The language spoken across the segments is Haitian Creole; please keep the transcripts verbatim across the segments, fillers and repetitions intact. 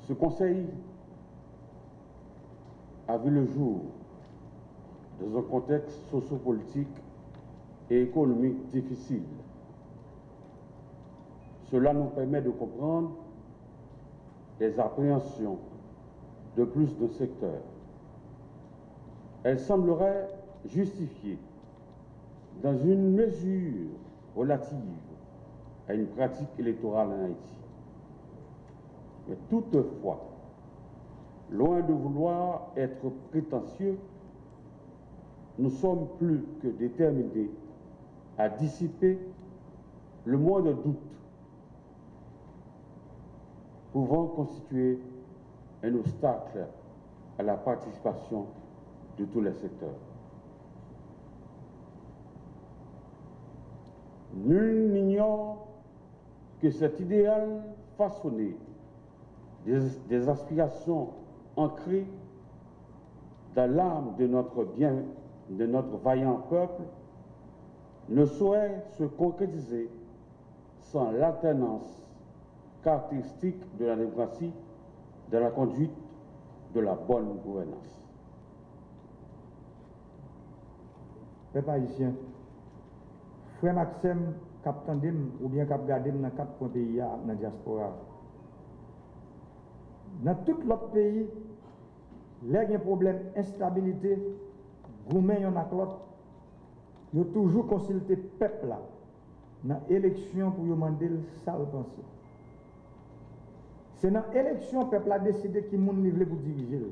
Ce conseil a vu le jour dans un contexte sociopolitique et économique difficile. Cela nous permet de comprendre les appréhensions de plus d'un secteur. Elle semblerait justifiée dans une mesure relative à une pratique électorale en Haïti. Mais toutefois, loin de vouloir être prétentieux, nous sommes plus que déterminés à dissiper le moindre doute pouvant constituer un obstacle à la participation de tous les secteurs. Nul n'ignore que cet idéal façonné des, des aspirations ancrées dans l'âme de notre bien, de notre vaillant peuple, ne saurait se concrétiser sans l'alternance caractéristique de la démocratie dans la conduite de la bonne gouvernance. Pèp ayisyen, frè m ak sè m k ap tande m oubyen k ap gade m nan kat kwen peyi a ak nan dyaspora a, nan tout lòt peyi, lè gen pwoblèm enstabilite, goumen yonn ak lòt, yo toujou konsilte pèp la nan eleksyon pou yo mande l sa l panse. Se nan eleksyon pèp la deside ki moun li vle pou dirije l.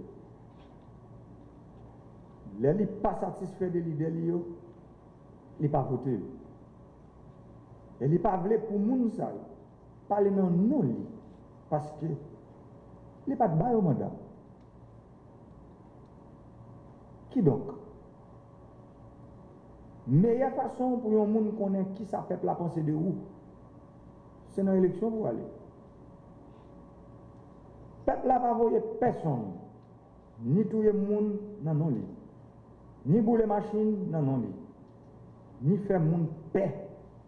Lè li pa satisfè de lidè li yo, li pa vote yo. E li pa vle pou moun sa yo pale nan non li, paske li pa t ba yo manda. Kidonk, meyè fason pou yon moun konnen kisa pèp la panse de ou, se nan eleksyon pou w ale. Pèp la pa voye pèsonn ni touye moun nan non li, ni boule machin nan non li, ni fè moun pè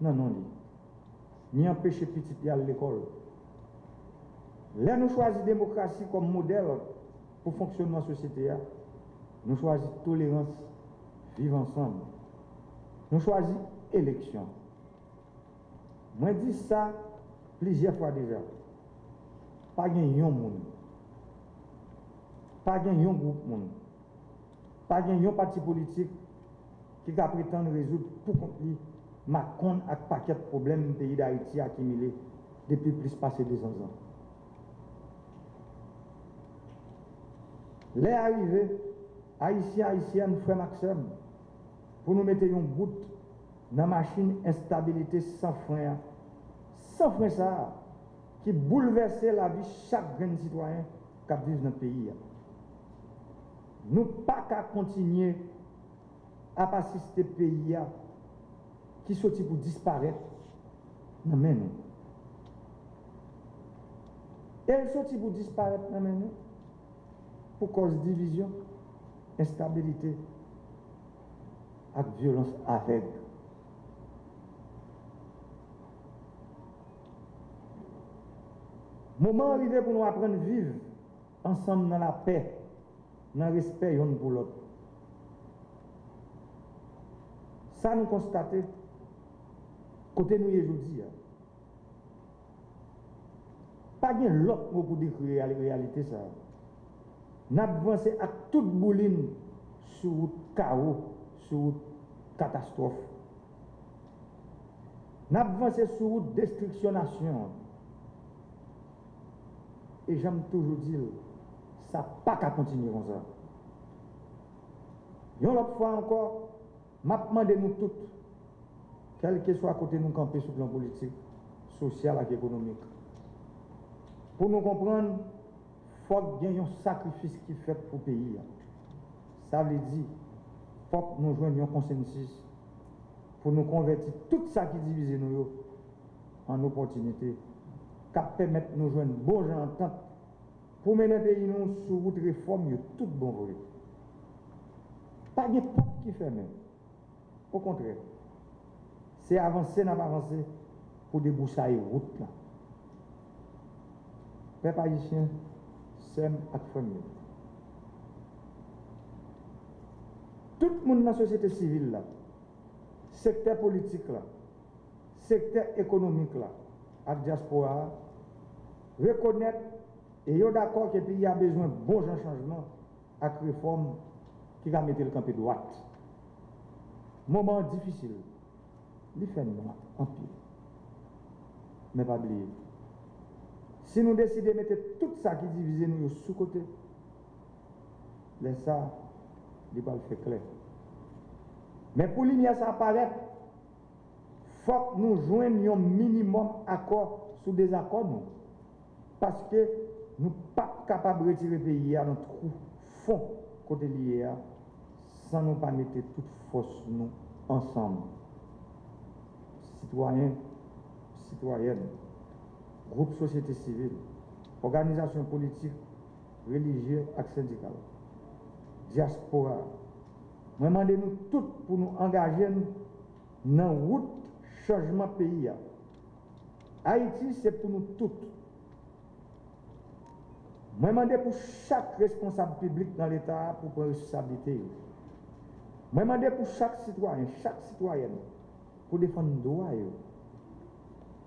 nan non li, ni anpeche pitit li al lekòl. Lè nou chwazi demokrasi kòm modèl pou fonksyònman sosyete a, nou chwazi tolerans, viv ansanm. Nou chwazi eleksyon. Mwen di sa plizyè fwa deja. Pa gen yon moun, pa gen yon gwoup moun, pa gen yon pati politik ki ka pretann rezoud pou kont li makonn ak pakèt pwoblèm peyi Dayiti akimile depi plis pase dezan zan. Lè a rive, Ayisyen, Ayisyèn, frè m ak sè m, pou nou mete yon bout nan machin enstabilite san fren an, san fren sa a ki boulvèse lavi chak grenn sitwayen k ap viv nan peyi a. Nou pa ka kontinye ap asiste peyi a ki soti pou disparèt nan men nou. E l soti pou disparèt nan men nou pou kòz divizyon, enstabilite ak vyolans avèg. Moman an rive pou nou aprann viv ansanm nan lapè, nan respè yonn pou lòt. Sa nou konstate kote nou ye jodi a. Pa gen lòt mo pou dekri reyalite sa a. N ap vanse ak tout boulin sou wout kawo, sou wout katastwòf. N ap vanse sou wout destriksyon nasyon an. E jan m toujou di l, sa pa ka kontinye konsa. Yon lòt fwa ankò, m ap mande nou tout, kèlkeswa kote nou kanpe sou plan politik, sosyal ak ekonomik, pou nou konprann fòk gen yon sakrifis ki fèt pou peyi a. Sa vle di, fòk nou jwenn yon konsensis pou nou konvèti tout sa ki divize nou yo an opòtinite k ap pèmèt nou jwenn bon jan antant pou mennen peyi nou sou wout refòm yo tout bon vre. Pa gen pòt ki fèmen. Okontrè, se avanse n ap avanse pou debouchaye wout la. Pèp ayisyen, sè m ak frè m yo. Tout moun nan sosyete sivil la, sektè politik la, sektè ekonomik la ak dyaspora a rekonèt e yo dakò ke peyi a bezwen bon jan chanjman ak refòm ki ka mete l kanpe dwat. Moman an difisil, li fè nwa anpil. Men pa bliye, si nou deside mete tout sa ki divize nou yo sou kote, lè sa a, li pral fè klè. Men pou limyè sa a parèt, fòk nou jwenn yon minimòm akò sou dezakò nou, paske nou p ap kapab retire peyi a nan twou fon kote li ye a san nou pa mete tout fòs nou ansanm. Sitwayen, sitwayèn, gwoup sosyete sivil, òganizasyon politik, relijye ak sendikal, dyaspora, mwen mande nou tout pou nou angaje n nan wout chanjman peyi a. Ayiti se pou nou tout. Mwen mande pou chak responsab piblik nan Leta a pou pran responsablite yo. Mwen mande pou chak sitwayen, chak sitwayèn, pou defann dwa yo,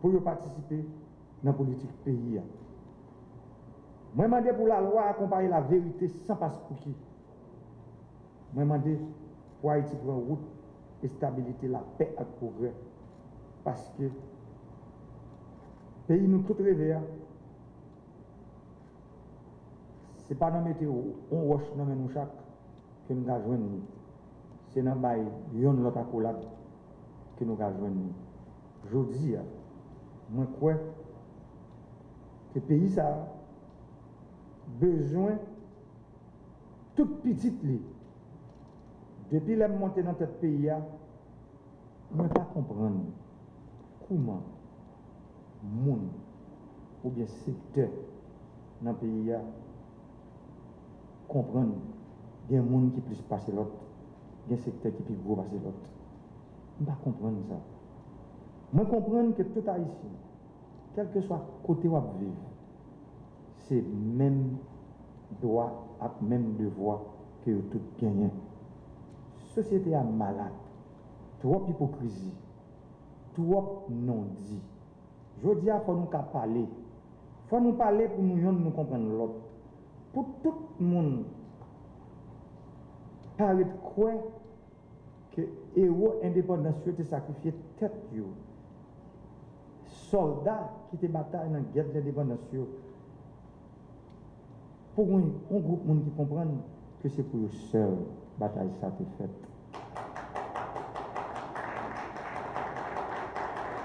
pou yo patisipe nan politik peyi a. Mwen mande pou lalwa akonpaye laverite san paspouki. Mwen mande pou Ayiti pran wout estabilite, lapè ak pwogrè, paske peyi nou tout reve a, se pa nan mete yon wòch nan men nou chak ke nou ka jwenn li. Se nan bay yonn lòt akolad ke nou ka jwenn li. Jodi a, mwen kwè ke peyi sa a bezwen tout pitit li. Depi lè m monte nan tèt peyi a, mwen pa konprann kouman moun oubyen sektè nan peyi a konprann gen moun ki plis pase lòt, gen sektè ki pi gwo pase lòt. M pa konprann sa. Mwen konprann ke tout Ayisyen, kèlkeswa kote w ap viv, se menm dwa ak menm devwa ke yo tout genyen. Sosyete a malad, twòp ipokrizi, twòp non-di. Jodi a, fò nou ka pale. Fò nou pale pou nou yonn nou konprann lòt. Pou tout moun pa ret kwè ke ewo endepandans yo te sakrifye tèt yo. Sòlda ki te batay nan gè lendepandans yo, pou yon, yon gwoup moun ki konprann ke se pou yo sèl batay sa te fèt.